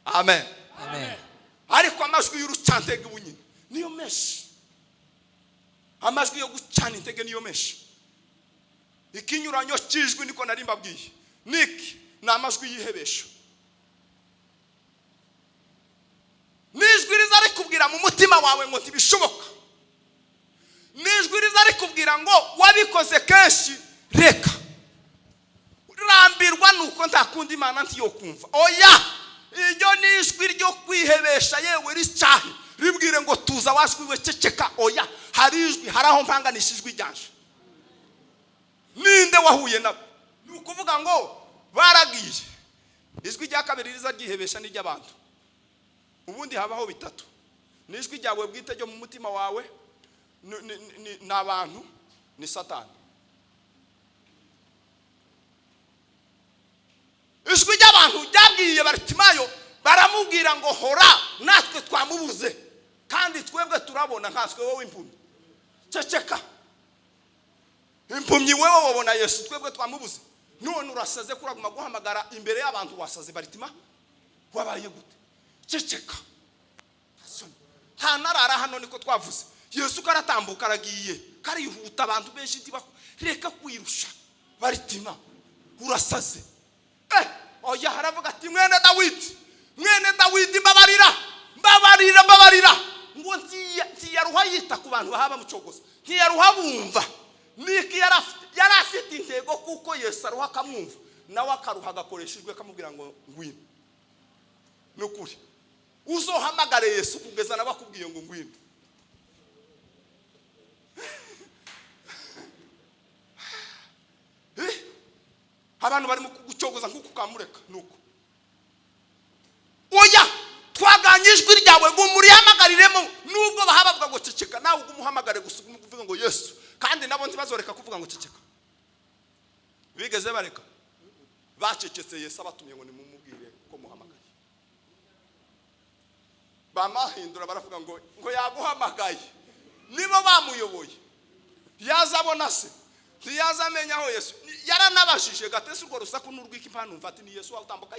Amen. Amen. Ariko amajwi y'urucantege ubunyine niyo menshi, amajwi yo gucana intege niyo menshi. Ikinyuranyo cy'ijwi niko nari mbabwiye niki Ni amajwi yihebesha, n'ijwi riza rikubwira mu mutima wawe ngo ntibishoboka, n'ijwi riza rikubwira ngo wabikoze kenshi, reka rambirwa, nuko nta kundi Imana ntiyo kumva. Oya, iryo ni ijwi ryo kwihebesha, yewe ricahe, ribwire ngo tuza wajwi we, ceceka. Oya, hari ijwi, hari aho mpanganisha ijwi ryanje. Ninde wahuye nabo? Ni ukuvuga ngo baragiye. Ijwi rya kabiri riza ryihebesha n'iry'abantu. Ubundi habaho bitatu: ni ijwi ryawe bwite ryo mu mutima wawe, ni abantu, ni Satani. Ijwi ry'abantu ryabwiye Baritimayo, baramubwira ngo hora, natwe twamubuze kandi twebwe turabona, nkanswe wowe impumyi, ceceka. Impumyi wewe wabona Yesu, twebwe twamubuze, none urasaze kuraguma guhamagara imbere y'abantu. Wasaze Baritima, wabaye gute? Ceceka, nta narara hano. Niko twavuze. Yesu karatambuka, aragiye, karihuta, abantu benshi reka kwirusha. Baritima, urasaze. Oya, haravuga ati mwene Dawidi, mwene Dawidi, mbabarira, mbabarira, mbabarira. Ngo ntiyaruha yita ku bantu bahaba mucogoza, ntiyaruha bumva niki yari afite intego, kuko Yesu aruha akamwumva, nawe akaruha agakoresha ijwi akamubwira ngo ngwino. Ni ukuri, uzohamagare Yesu kugeza nawe akubwiye ngo ngwino. Abantu barimo kugucogoza nk'uko ukamureka nuko. Oya, twaganye ijwi ryawe ngo murihamagarire,mo nubwo bahaba bavuga ngo ceceka, nawe ugumuhamagare gusa, uvuga ngo Yesu, kandi nabo ntibazoreka kuvuga ngo ceceka. Bigeze bareka? Bacecetse Yesu abatumye ngo nimumubwire ko muhamagaye. Bamahindura baravuga ngo yaguhamagaye. Nibo bamuyoboye, yazabona se ntiyaza amenya aho Yesu yaranabashije gatese. Urwo rusaku n'urwika impano, numva ati ni Yesu watambuka.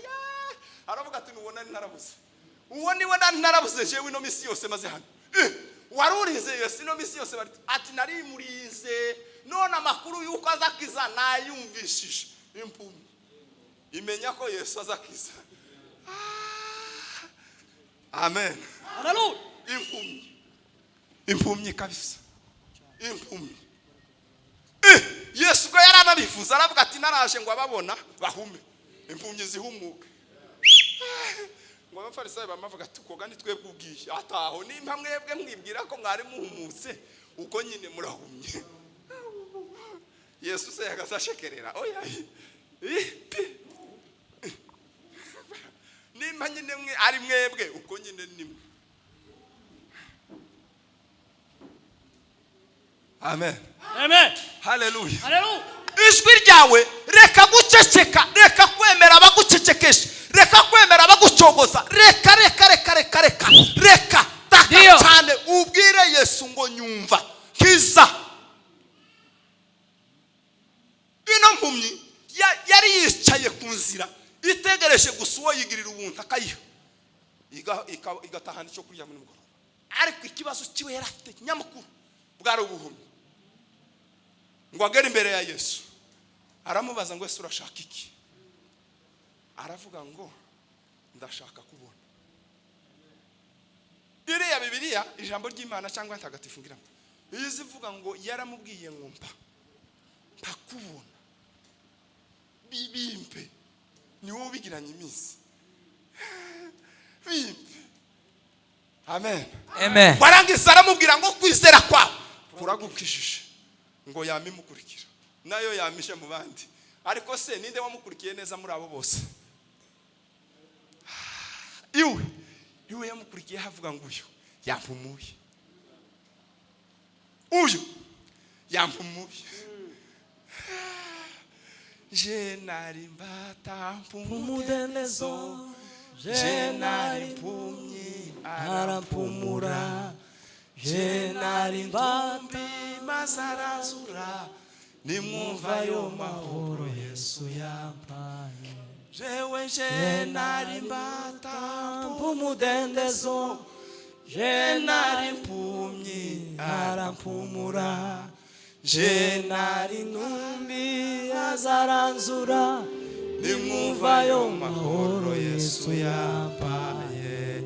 Aravuga ati nubona narabuze, uwo niwe narabuze jewe ino misi yose maze hano. Warurize Yesu ino misi yose? Ati narimurize, none amakuru yuko azakiza nayumvishije. Impumyi imenya ko Yesu azakiza. Amen. Haleluya. Impumyi, impumyi kabisa, impumyi. Yesu ubwo yaranabivuze, aravuga ati naraje ngo ababona bahume, impumyi zihumuke. Ngo abafarisayo bamavuga ati koga ni twebwe ubwiye ataho, nimba mwebwe mwibwira ko mwari muhumutse, uko nyine murahumye. Yesu se yagazashekerera? Oya, nimba nyine mwe ari mwebwe, uko nyine nimwe. Amen. Amen. Haleluya. Haleluya. Ijwi ryawe reka guceceka, reka kwemera abagucecekesha, reka kwemera abagucogoza, reka reka reka reka reka reka taka cyane, ubwire Yesu ngo nyumva, nkiza. Ino mpumyi yari yicaye ku nzira itegereje gusa uwo yigirira ubuntu akayiha, igatahana icyo kurya muri mugoroba. Ariko ikibazo kiwe yari afite nyamukuru bwari ubuhumyi. Ngo agere imbere ya Yesu, aramubaza ngo ese urashaka iki? Aravuga ngo ndashaka kubona. Iriya Bibiliya, ijambo ry'Imana cyangwa ntagatifu, ngira ngo iyo izivuga ngo yaramubwiye ngo mpa kubona, bimpe, ni wowe ubigiranye iminsi, bimpe. Amen. Amen. Warangiza aramubwira ngo kwizera kwawe kuragukijije. Ngo yamimukurikira, nayo yamishe mu bandi. Ariko se ninde wamukurikiye neza muri abo bose? Iwe yamukurikiye, havuga ngo uyu yampumuye, uyu yampumuye. Je nari mbata mpumudendezo, je nari mpumyi arampumura, je nari ntumbi maze arazura, nimwumva ayo mahoro Yesu yampaye. Jewe je nari mbata mpumudendezo, je nari mpumyi arampumura, je nari ntumbi azaranzura, Nimwumva ayo mahoro Yesu yampaye.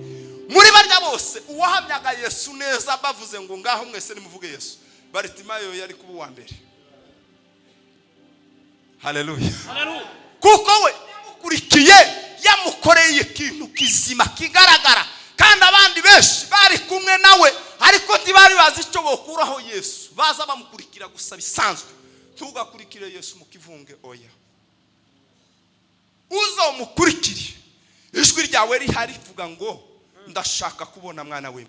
Muri barya bose uwahamyaga Yesu neza, bavuze ngo ngaho mwese nimuvuge Yesu, Baritimayo yari kuba uwa mbere. Haleluya! Kuko we yamukurikiye, yamukoreye ikintu kizima kigaragara, kandi abandi benshi bari kumwe nawe, ariko ntibari bazi icyo bokuraho Yesu, baza bamukurikira gusa bisanzwe. Ntugakurikire Yesu mu kivunge, oya. Uzomukurikire ijwi ryawe rihari, rivuga ngo ndashaka kubona mwana we,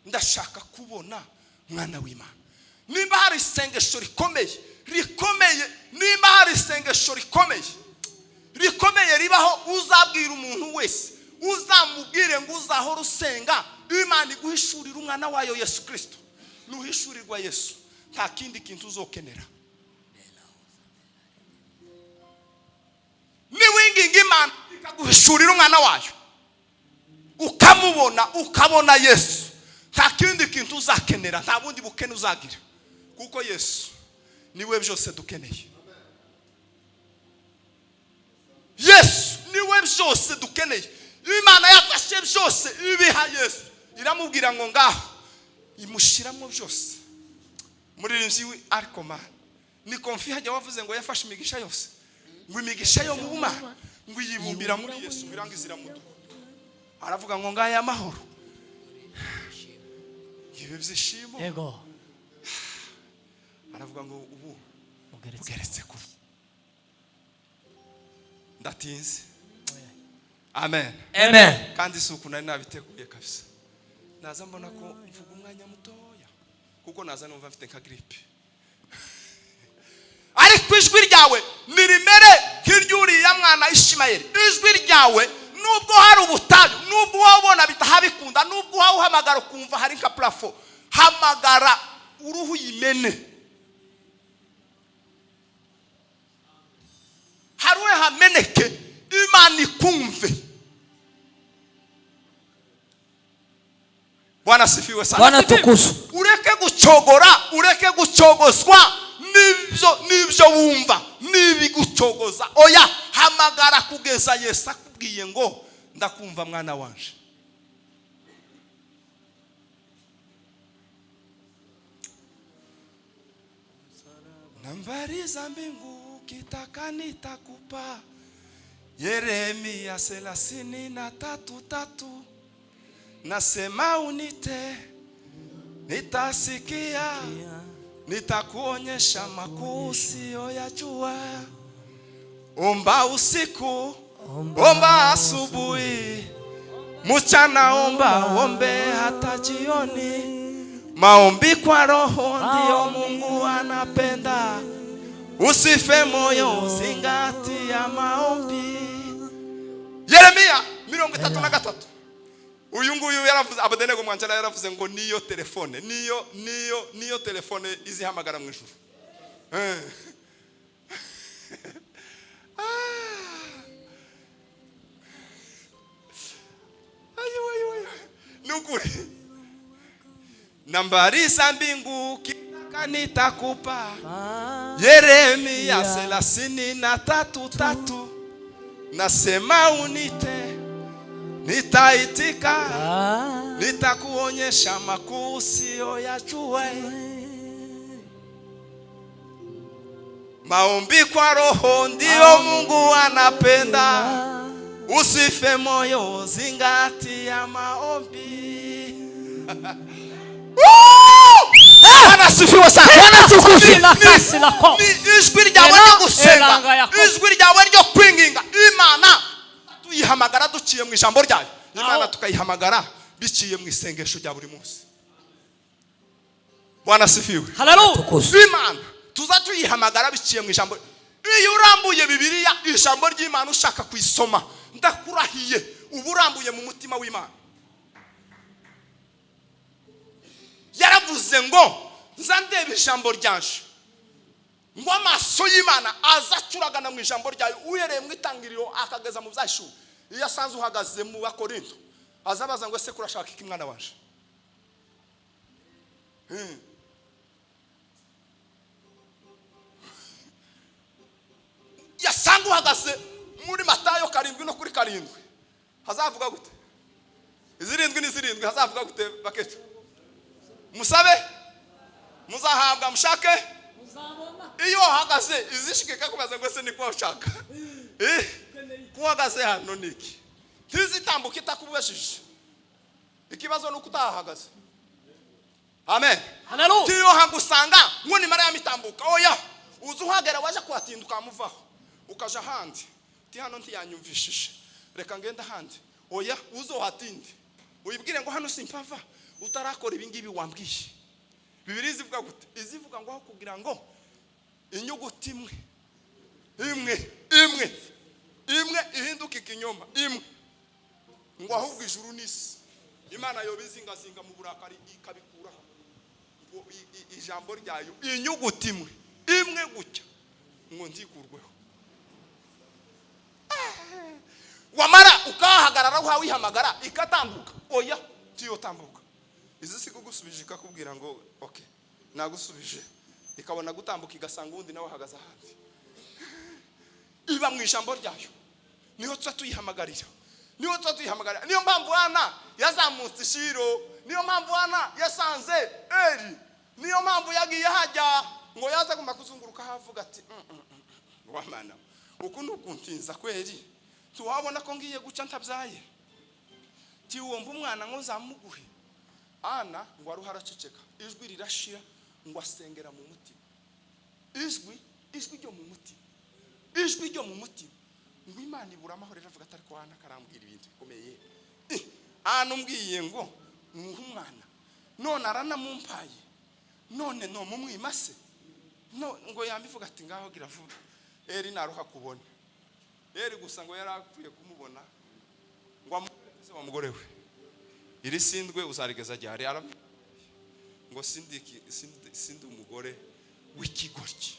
ndashaka kubona mwana w'Imana. Nimba hari isengesho rikomeye rikomeye, nimba hari isengesho rikomeye rikomeye ribaho, uzabwira umuntu wese, uzamubwire ngo uzahora usenga Imana iguhishurira umwana wayo Yesu Kirisito. Nuhishurirwa Yesu, nta kindi kintu uzokenera. Niwinginga Imana ikaguhishurira umwana wayo, ukamubona, ukabona Yesu, nta kindi kintu uzakenera, nta bundi bukene uzagira, kuko Yesu niwe byose dukeneye. Yesu niwe byose dukeneye. Imana yafashe byose ibiha Yesu, iramubwira ngo ngaho, imushyiramo byose. Muririmbyi ariko mana ni konfi hajya wavuze ngo yafashe imigisha yose, ngo imigisha yo mu bumana ngo iyibumbira muri Yesu, irangiza iramuduha. Aravuga ngo ngaya amahoro, ibi byishimo. Yego. Aravuga ngo ubu ugeretse ku ndatinze. Amen. Amen. Kandi si uku nari nabiteguye kabisa. Naza mbona ko mvuga umwanya mutoya, kuko naza numva mfite nka gripe. Ariko ijwi ryawe nirimere nk'iry'uriya mwana Ishimayeli. Ijwi ryawe nubwo hari ubutayu, nubwo wabona bitahabikunda, nubwo uhamagara ukumva hari nka plafo, hamagara uruhu yimene. Haruwe hameneke, Imana ikumve. Bwana sifiwe sana. Bwana tukuzwe. Ureke gucogora, ureke gucogozwa n'ibyo wumva n'ibigucogoza. Oya, hamagara kugeza Yesu akubwiye ngo ndakumva mwana wanje. Nambari za mbingu ukitaka nitakupa. Yeremia 33:3. Nasema unite, nitasikia, nitakuonyesha makuu usiyoyajua. Omba usiku, omba asubuhi, mchana omba, ombe hata jioni. Maombi kwa roho ndio Mungu anapenda. Usife moyo, zingatia maombi. Yeremia 33. Uyu nguyu yaravuze, Abedenego Mwanjala yaravuze ngo niyo telefone, niyo niyo niyo telefone izihamagara mu ijuru. Ayo ayo ayo. Nukuri. Nambari za mbingu kitaka nitakupa. Yeremia 33:3. Nasema unite, nitaitika, nitakuonyesha makuu usiyoyajua. Maombi kwa roho ndio Mungu anapenda. Usife moyo, zingatia maombi. Bwana asifiwe sana. Bwana tukuzwe. Ni ijwi ryawe ryo gusenga, ijwi ryawe ryo kwinginga Imana tuyihamagara duciye mu ijambo ryayo. Imana tukayihamagara biciye mu isengesho rya buri munsi. Bwana asifiwe. Haleluya. Imana tuza tuyihamagara biciye mu ijambo. Iyo urambuye Bibiliya, ijambo ry'Imana ushaka kuyisoma, ndakurahiye uba urambuye mu mutima w'Imana. Yaravuze ngo nza ndeba ijambo ryanje, ngo amaso y'Imana azacuragana mu ijambo ryayo, uhereye mu itangiriro akageza mu byashu. Iyo asanze uhagaze mu Bakorinto, azabaza ngo ese kurashaka iki mwana wanje? Yasanga Kandi uhagaze muri Matayo 7 no kuri 7 hazavuga gute? Izirindwi n'izirindwi hazavuga gute bakecu? Musabe muzahabwa, mushake iyo uhagaze izishike kakubaza ngo se ni kuba ushaka kuhagaze hano niki ntizitambuka itakubashije. Ikibazo nuko utahagaze. Amen. Haleluya. Tiyo hagusanga ngo ni mara yamitambuka. Oya, uza uhagera waje kuhatinda ukamuvaho ukaja ahandi. Ti hano ntiyanyumvishije, reka ngenda ahandi. Oya, uzohatinde uyibwire ngo hano simpava utarakora ibi ngibi wambwiye. Bibiliya izivuga gute? Izivuga ngo aho kugira ngo inyuguti imwe imwe imwe imwe ihinduke ikinyoma imwe, ngo ahubwo ijuru n'isi Imana yobizingazinga mu burakari ikabikuraho. Ngo ijambo ryayo inyuguti imwe imwe gutya ngo nzikurweho. Wamara ukahagarara uhawihamagara ikatambuka. Oya, tiyotambuka. Izi si kugusubije ikakubwira ngo okay nagusubije, ikabona gutambuka igasanga undi nawe ahagaze ahandi. Iba mu ijambo ryayo niho tuba tuyihamagarira, niho tuba tuyihamagarira. Niyo mpamvu Ana yazamutse Ishiro, niyo mpamvu Ana yasanze Eli, niyo mpamvu yagiye hajya ngo yaza agomba kuzunguruka havuga ati wamana uku nukuntinza kweri, tuwabona ko ngiye guca ntabyaye, tiwumva umwana ngo nzamuguhe. Ana ngo aruha araceceka, ijwi rirashira, ngo asengera mu mutima. Ijwi ryo mu mutima, ijwi ryo mu mutima, ngo Imana ibura amahoro. Iravuga atari ko Ana karambwira ibintu bikomeye. Ana umbwiye ngo muhe umwana none aranamumpaye, none no mumwimase no ngo yambivuga ati ngaho gira vuba. Eli naruha kubona Eli gusa ngo yarapfuye kumubona ngo amubwire wa mugore we iri sindwe uzarigeza ryari? Ngo sindi umugore w'ikigoryi.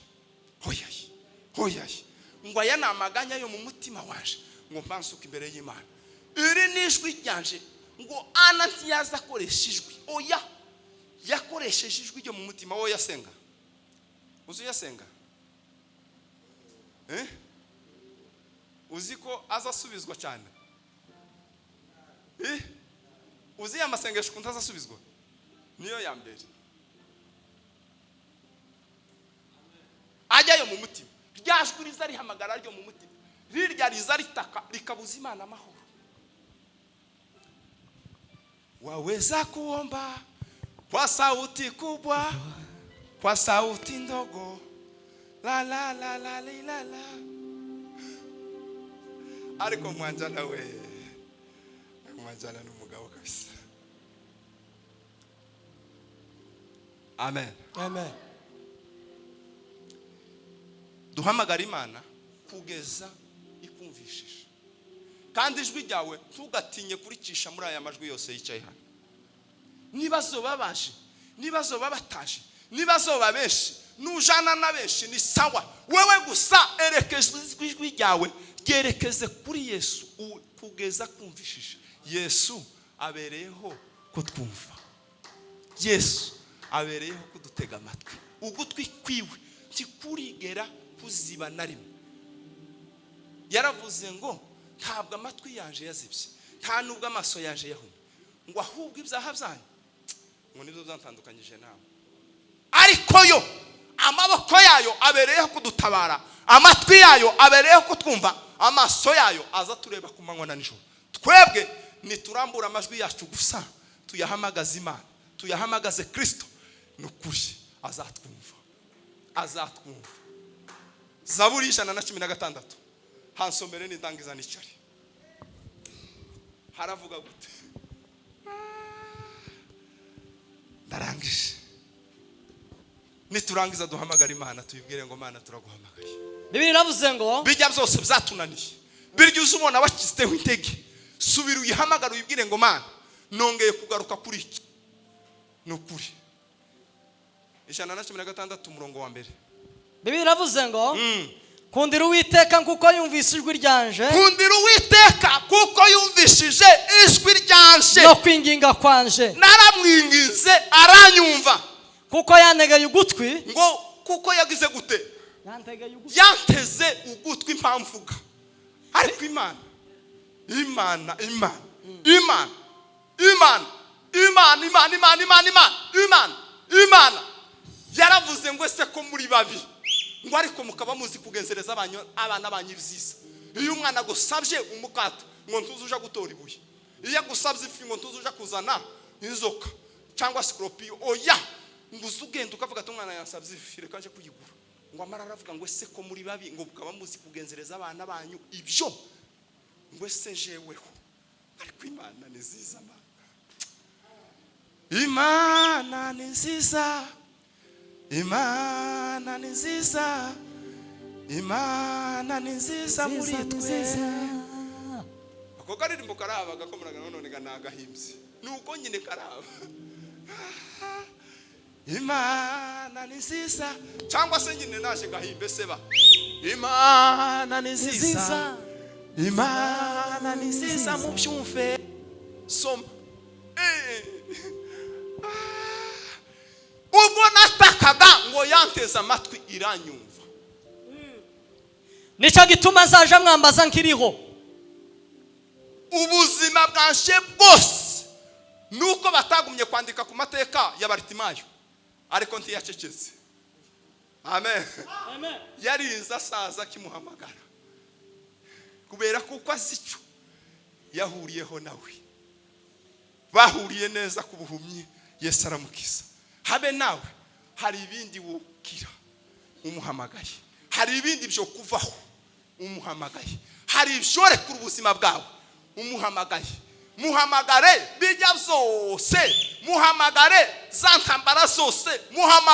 Hoyaye hoyaye, ngo aya ni amaganya yo mu mutima waje ngo mbansuke imbere y'Imana. Iri ni ijwi ryanje. Ngo Ana ntiyaza akoresha ijwi, oya, yakoresheje ijwi ryo mu mutima. Wowe yasenga, uzi yasenga uzi ko azasubizwa cyane. Uzi ya masengesho ukuntu azasubizwa, niyo ya mbere ajyayo mu mutima. Rya jwi riza rihamagara ryo mu mutima, rirya riza ritaka rikabuza Imana amahoro. Waweza kuomba kwa sauti kubwa, kwa sauti ndogo, la la la la la la. Ariko mwanjana we, mwanjana n'umugabo kabisa. Amen. Amen. Duhamagara Imana kugeza ikumvishije. Kandi ijwi ryawe ntugatinye kuricisha muri aya majwi yose yicaye hano. Niba zoba baje, niba zoba bataje, niba zoba benshi, nujana na benshi ni sawa. Wewe gusa erekeza ijwi ryawe ryerekeze kuri Yesu kugeza kumvishije. Yesu abereyeho kutwumva, Yesu abereyeho kudutega amatwi. Ugutwi kwiwe ntikurigera kuziba na rimwe. Yaravuze ngo ntabwo amatwi yanje yazibye, nta nubwo amaso yanje yahumye, ngo ahubwo ibyaha byanyu ngo nibyo byantandukanyije nawe. Ariko yo amaboko yayo abereyeho kudutabara, amatwi yayo abereyeho kutwumva, amaso yayo aza tureba ku manywa na nijoro. Twebwe niturambura amajwi yacu gusa tuyahamagaze Imana, tuyahamagaze Kristo, ni ukuri azatwumva, azatwumva. Zaburi 116 hansomere n'indangiza nicare. Haravuga gute? Ndarangije. Niturangiza duhamagara Imana tuyibwire ngo Mana turaguhamagaye. Bibiliya iravuze ngo bijya byose byatunaniye, birya uzubona bakiziteho intege, subira uyihamagara uyibwire ngo Mana nongeye kugaruka kuri iki. Ni ukuri. 116 umurongo wa mbere. Bibiliya iravuze ngo kundira Uwiteka kuko yumvise ijwi ryanje, kundira Uwiteka kuko yumvishije ijwi ryanje, no kwinginga kwanje, naramwinginze aranyumva, kuko yantegeye ugutwi, ngo kuko yagize gute? Yantegeye ugutwi, yanteze ugutwi. Mpamvuga, ariko Imana, Imana, Imana, Imana, Imana, Imana, Imana, Imana, Imana, Imana, Imana, Imana yaravuze ngo: "Ese ko muri babi," ngo, "ariko mukaba muzi kugenzereza abana banyu ibyiza?" Iyo umwana agusabye umukate, ngo ntuze uja gutora ibuye. Iyo agusabye ifi, ngo ntuze uja kuzana inzoka cyangwa sikorupiyo. Oya, ngo uze ugenda ukavuga ati: "Umwana yansabye ifi, reka nje kuyigura." Ngo amara aravuga ngo: "Ese ko muri babi," ngo, "mukaba muzi kugenzereza abana banyu ibyo," ngo, "ese jeweho?" Ariko Imana ni nziza, Mana. Imana ni nziza, Imana ni nziza, Imana ni nziza muri twe. Ako karirimbo karaba gakomeraga none ga nagahimbye, nuko nyine karaba. Imana ni nziza, cyangwa se nyine naje ngahimbe seba: Imana ni nziza, Imana ni nziza. Mubyumve, soma. Ubwo natakaga, ngo yanteze amatwi iranyumva. Nicyo gituma nzaje mwambaza nkiriho. Ubuzima bwanje bwose, nuko batagumye kwandika ku mateka ya Baritimayo, ariko ntiyacecetse. Amen. Yarinze asaza akimuhamagara, kubera kuko azi icyo yahuriyeho nawe. Bahuriye neza ku buhumyi, Yesu aramukiza. Habe nawe hari ibindi wukira umuhamagaye, hari ibindi byo kuvaho umuhamagaye, hari ibyorekura ubuzima bwawe umuhamagaye. Muhamagare bijya byose, muhamagare za ntambara zose, muhamagare.